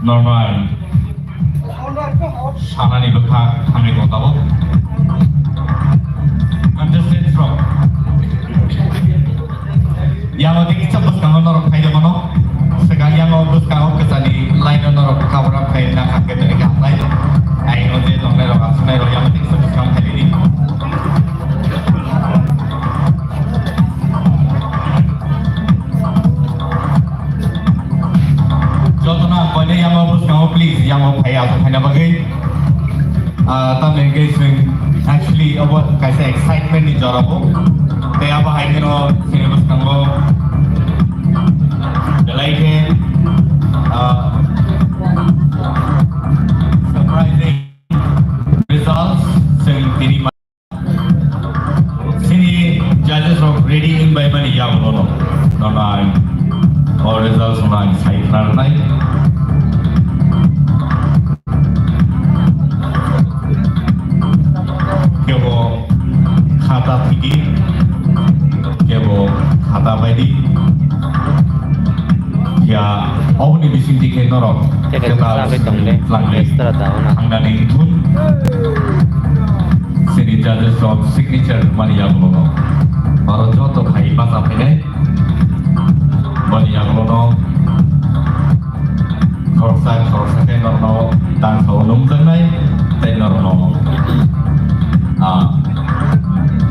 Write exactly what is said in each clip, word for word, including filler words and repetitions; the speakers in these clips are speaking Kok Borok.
Normal. Sanani bwkha hamri ko tabuk. Contestants rok. Yang o tei kisa bwskango norok phai rwmano. Swkang yang o bwskango kwchani line o norok kabra phai na kha khe tini kha phai. Ai o je tongnai rok, aswknai rok yang o tei kisa bwskango phai rwdi. Jotono ang koinai yang o bwskango, please, yang o phai aswk phaina bagwi. Ah, tamni hwnkhe chwng actually obo kaisa excitement ni jora bo. Tei abo hai kheno chini bwskango belai khe, ah, surprising results chwng tini ma-, chini judges rok ready wng bai mani yagulono. Nono ang o results no ang sai khna rwnai. Kebo khata thigi, kebo khata baidi. Ya, oboni bisingtwi khe norok Teka kwtal sagwi tong le. Tlangle Extra dauna. Thangnani thun. Chini judges rok signature mani yagulono. Oro joto phai basa phainai. Boni yagulono khoroksa khoroksa khe norno tang sao nungjaknai tei norno, ah,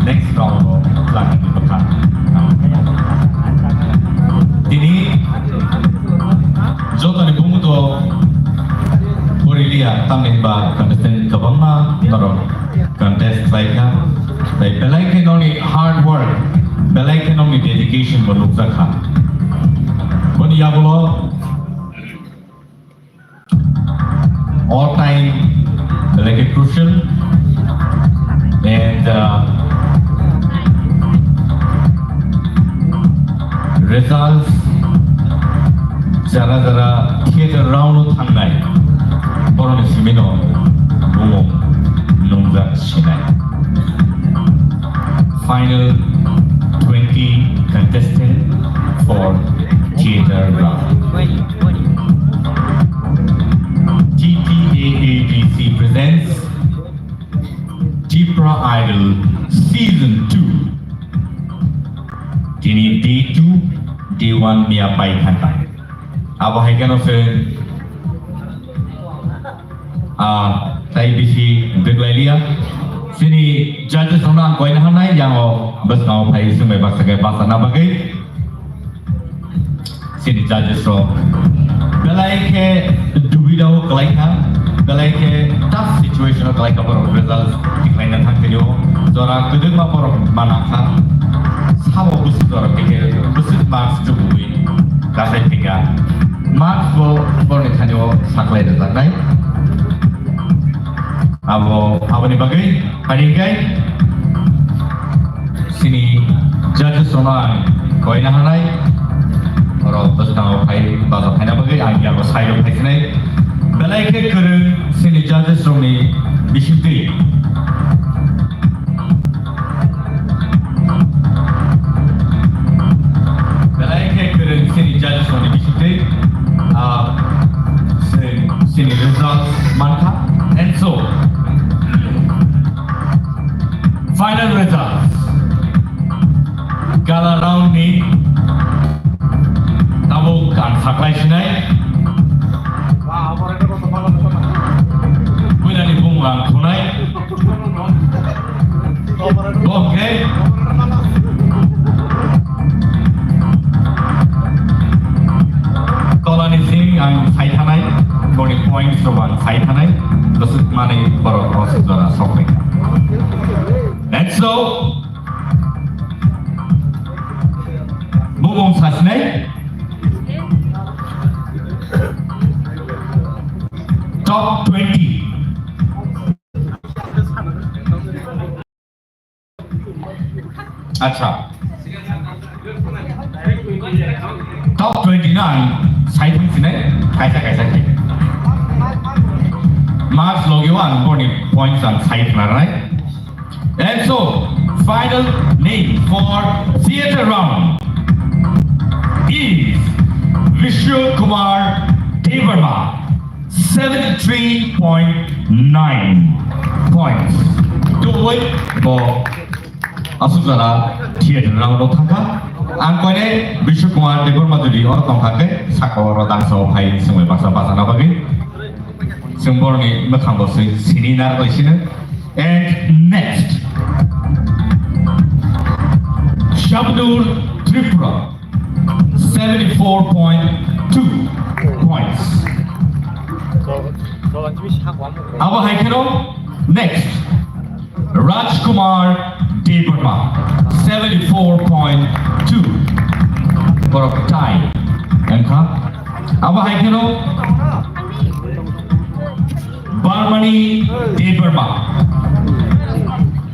next round o tlangnani bwkha. Tini jotoni bumu to Boriliya, tamni hwnba contestant kwbangma norok contest khlai kha. Tei belai khe nokni hard work, belai khe nokni dedication bo nukjak kha. Boni yagulo all time belai khe crucial and, uh, results jara jara theater round o thangnai borokni simi no bumung nungjak sinai. Final twenty contestant for theater round. T T A A D C presents Tipra Idol Season two. Tini day two, day one miya pai khantai. Abo hai khe no se, ah, tai bisi dwklai liya. Chini judges rokno ang koina hanai, yang o bwskango phai swngbai baksa khe basa na bagwi. Chini judges rok belai khe dubidao kwlai kha, belai khe tough situation o kwlai kha borok results tikhlaina thang tini o. Jora kwdwkma borok mana kha, sabo bwswk jora khe khe bwswk marks chubuwi kasai thika. Marks bo borokni thani o saklai rwjaknai. Abo, aboni bagwi phani hwnkhe chini judges rokno ang koina hanai, borok bwskango phai bacha phaina bagwi ang yago side o phaisinai. Belai khe kwrwng chini judges rokni bisingtwi. Belai khe kwrwng chini judges rokni bisingtwi, ah, chwng chini results mankha. And so, final results. Gala round ni tabuk ang saklai sinai. Puilani bumung ang thunai. Bo hwnkhe tolani sing ang sai thanai, boni points rok ang sai thanai, bwswk manwi borok o jora sok phaikha. And so, bumung sasinai top twenty. Acha. Top twenty-nine, sai thang sinai, kaisa kaisa khe. Marks logi o ang boni points ang sai khna rwnai. And so, final name for theater round is Vishnu Kumar Debbarma. Seventy-three point nine points. Tubui bo asuk jora theater round o thangkha. Ang koine Bishnu Kumar Debbarma jodi oro tongkha khe saka oro dangsa o phai swngbai baksa bachana bagwi. Chwng boroni mwkhang bo swi sini narwkbai sino. And next, Shabnur Tripura, seventy-four point two points. Abo hai kheno next, Rajkumar Debbarma, seventy-four point two. Borok tie wngkha. Abo hai kheno Barmani Debbarma,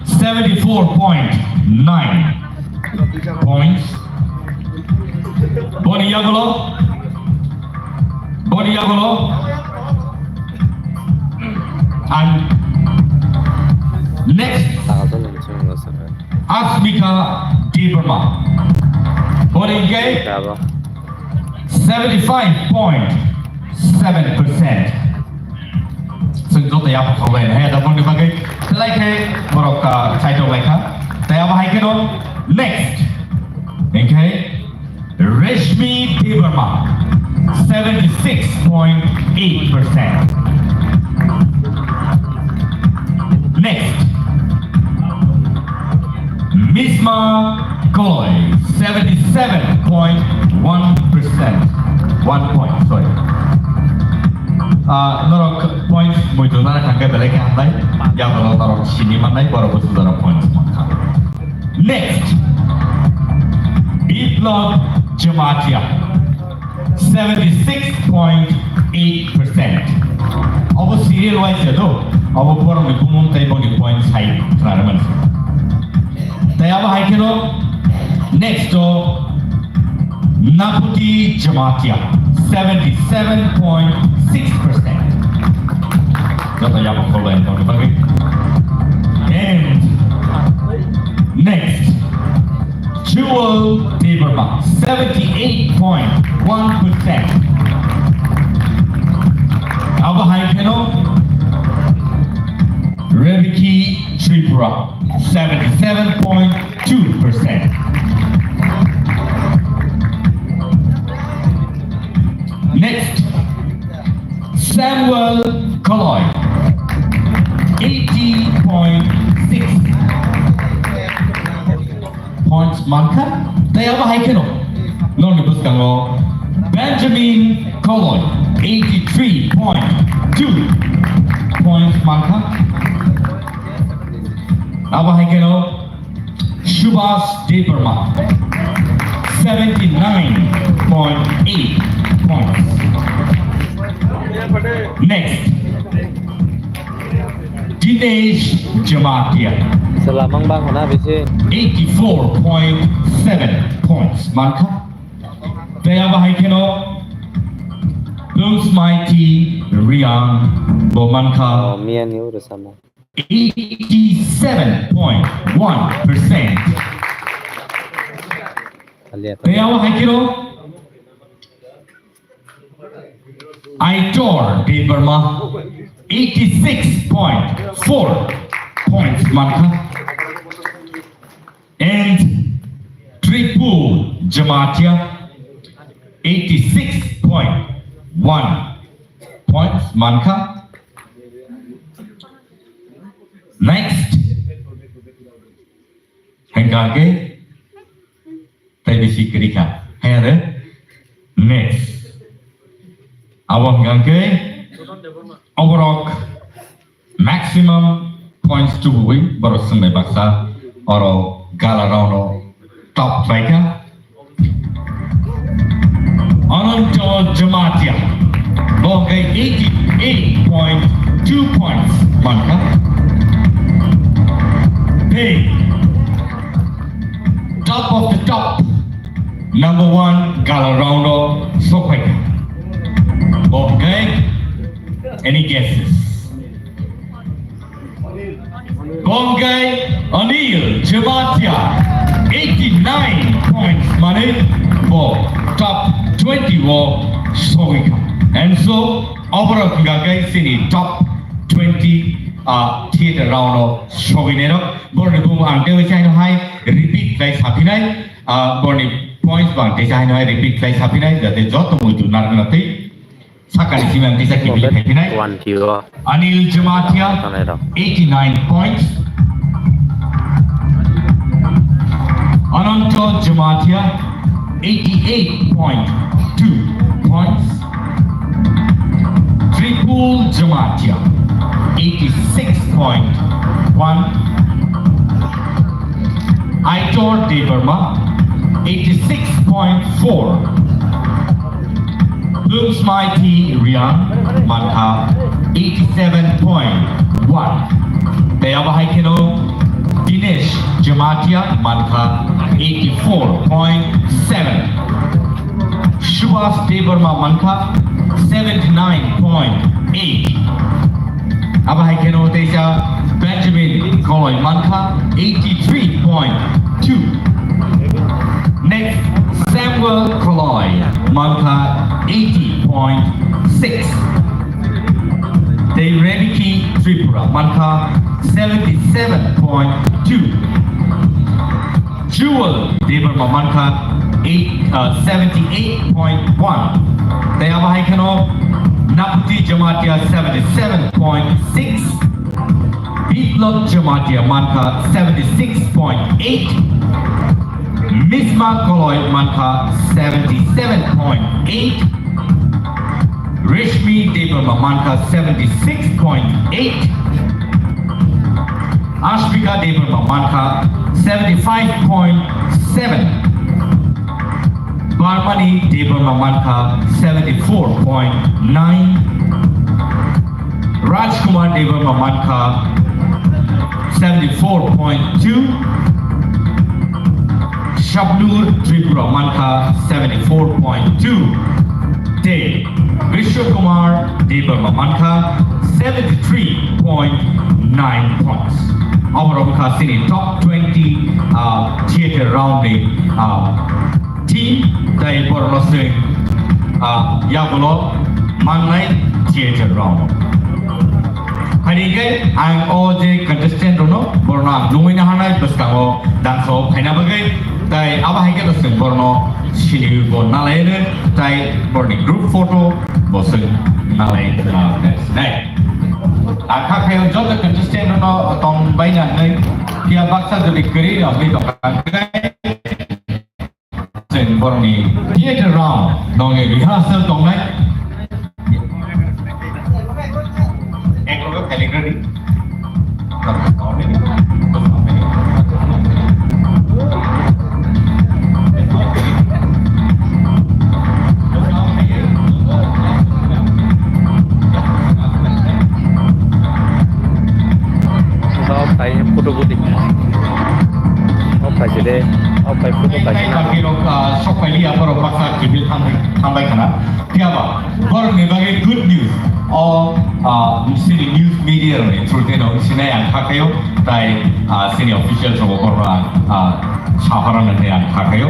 seventy-four point nine points. Boni yagulo, boni yagulo, and next, Asmika Debbarma. Boni hinkhe seventy-five point seven percent. Chwng joto yapha khabai hai da boni bagwi khlai khe borok ka chaitok lai kha. Tai abo hai kheno next. Hinkhe Reshmi Debbarma, seventy-six point eight percent. Next, Misma Koi, seventy-seven point one percent. One point, sorry. Ah, norok points muitu nana thangkhe belai khe hambai. Yabalo norok sini mannai, borok busu jora points mankha. Next, Biplab Jamatia, seventy-six point eight percent. Abo serial wise ya do, abo borokni bumung tei boni point sai khnarwi mansi. Tei abo hai kheno next o Naputi Jamatia, seventy-seven point six percent. Joto yabo kholai tongni bagwi. And next, Jewel Debbarma, seventy-eight point one percent. Abo hai kheno Rebeki Tripura, seventy-seven point two percent. Next, Samuel Kaloi, eighty point six points mankha. Tei abo hai kheno nokni bwskango Benjamin Kaloi, eighty-three point two points mankha. Abo hai kheno Subhas Debbarma, seventy-nine point eight points. Next, Dinesh Jamatia, Selamang bang hona bisi. Eighty-four point seven points mankha. Tei abo hai kheno Blooms Mighty Riang bo mankha. Oh, Mian Yu Resama. Eighty-seven point one percent. Alia. Tei abo hai kheno Aitor Debbarma, eighty-six point four points mankha. And Triple Jamatia, eighty-six point one points mankha. Next, hingkha khe tei bisi kwrwi kha. Hai aro next. Abo hingkha khe oborok maximum points tubui borok swngbai baksa oro gala round o top khlaikha. Ananto Jamatia bo hwnkhe eighty-eight point two points mankha. Tei top of the top, number one gala round o sokphaikha. Bo hwnkhe, any guesses? Bo hwnkhe Anil Jamatia, eighty-nine points, mane bo top twenty o sogwi kha. And so, Oborok hwnkha khe chini top twenty, ah, theatre round o sogwinairok. Borokni bumung ang tei waisa haino hai repeat khlai saphinai, ah, borokni points bo ang teisa haino hai repeat khlai saphinai, jate joto muitu narwkna twi sakani simi ang teisa kibili phaiphinai. One zero. Anil Jamatia, Tanai rok. Eighty-nine points. Ananto Jamatia, eighty-eight point two points. Tripul Jamatia, eighty-six point one. Aitor Debbarma, eighty-six point four. Plungsmai T Riang, mankha eighty-seven point one. Tei abo hai kheno Dinesh Jamatia, mankha eighty-four point seven. Subhas Debbarma, mankha seventy-nine point eight. Abo hai kheno teisa Benjamin Koloi, mankha eighty-three point two. Next, Samuel Koloi, mankha eighty point six. Tei Rebiki Tripura, mankha seventy-seven point two. Jewel Debbarma, mankha eight, uh, seventy-eight point one. Tei abo hai kheno Naputi Jamatia, seventy-seven point six. Biplab Jamatia, mankha seventy-six point eight. Misma Koloi, mankha seventy-seven point eight. Reshmi Debbarma, mankha seventy-six point eight. Ashmika Debbarma, mankha seventy-five point seven. Barmani Debbarma, mankha seventy-four point nine. Rajkumar Debbarma, mankha seventy-four point two. Shabnur Tripura, mankha seventy-four point two. Tei Vishwakumar Debbarma, mankha seventy-three point nine points. Oborok wngkha chini top twenty, ah, theatre round ni, ah, team, tei borokno chwng, ah, yagulo mannai theatre round. Haini hwnkhe ang o je contestant rokno, borokno ang nungwi naharnai bwskango dance o phaina bagwi, tei abo hai khe chwng borokno siniwi bo nalaiwi, tei borokni group photo bo chwng nalai, ah, nai. Ang kha khe joto contestant rokno tong baina hwnwi, phiya baksa jodi kwrwi rok wngwi tongkha hwnkhe, Chwng borokni theatre round nokni rehearsal tongnai. Ek loge khailik rwdi. Off khai photo budi. Off khai se de. Off khai photo khai se na. Bakirok, ah, sok pailiya, borok baksa kiphil thanbai, thanbai khana. Phiyaba, borokni bagwi good news. O, ah, chini news media rokni through teno sinai ang kha khaio, tai, ah, chini official rokbo borokno ang, ah, saphara nai ang kha khaio.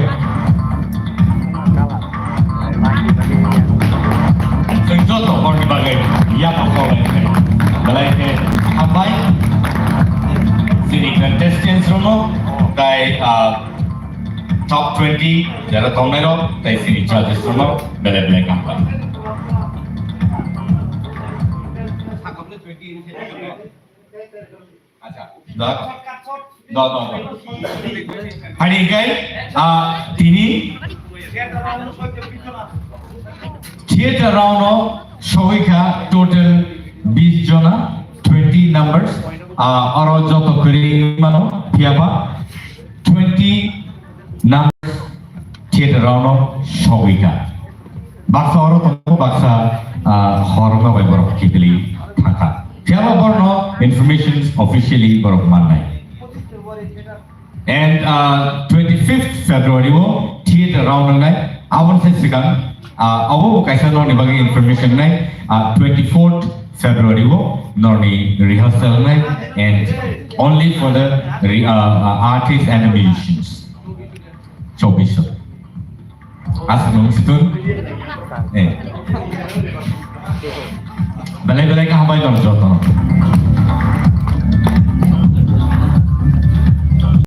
Chwng joto borokni bagwi yakno kok lai khe, belai khe hambai. Chini contestants rokno tai, ah, top twenty jara tongnai rok tai chini judges rokno belai belai hambai. Acha, da, da, da, da. Haini hwnkhe, ah, tini theatre round o sogwi kha total bis jona, twenty numbers. Ah, oro joto kwrwi mano, phiyaba twenty numbers theatre round o sogwi kha. Baksa oro tongo, baksa, ah, hor wngma bai borok kiphilwi thangkha. Phiya ba borokno information officially borok mannai. And, ah, twenty-fifth February o theatre round wngnai. Aboni sai swkang, ah, abo bo kaisa norni bagwi information wngnai. Ah, twenty-fourth February o norni rehearsal wngnai and only for the re-, ah, ah, artists and the musicians. Chobbish. Aswk nung situng? Eh. Belai belai khe hambai tong joto.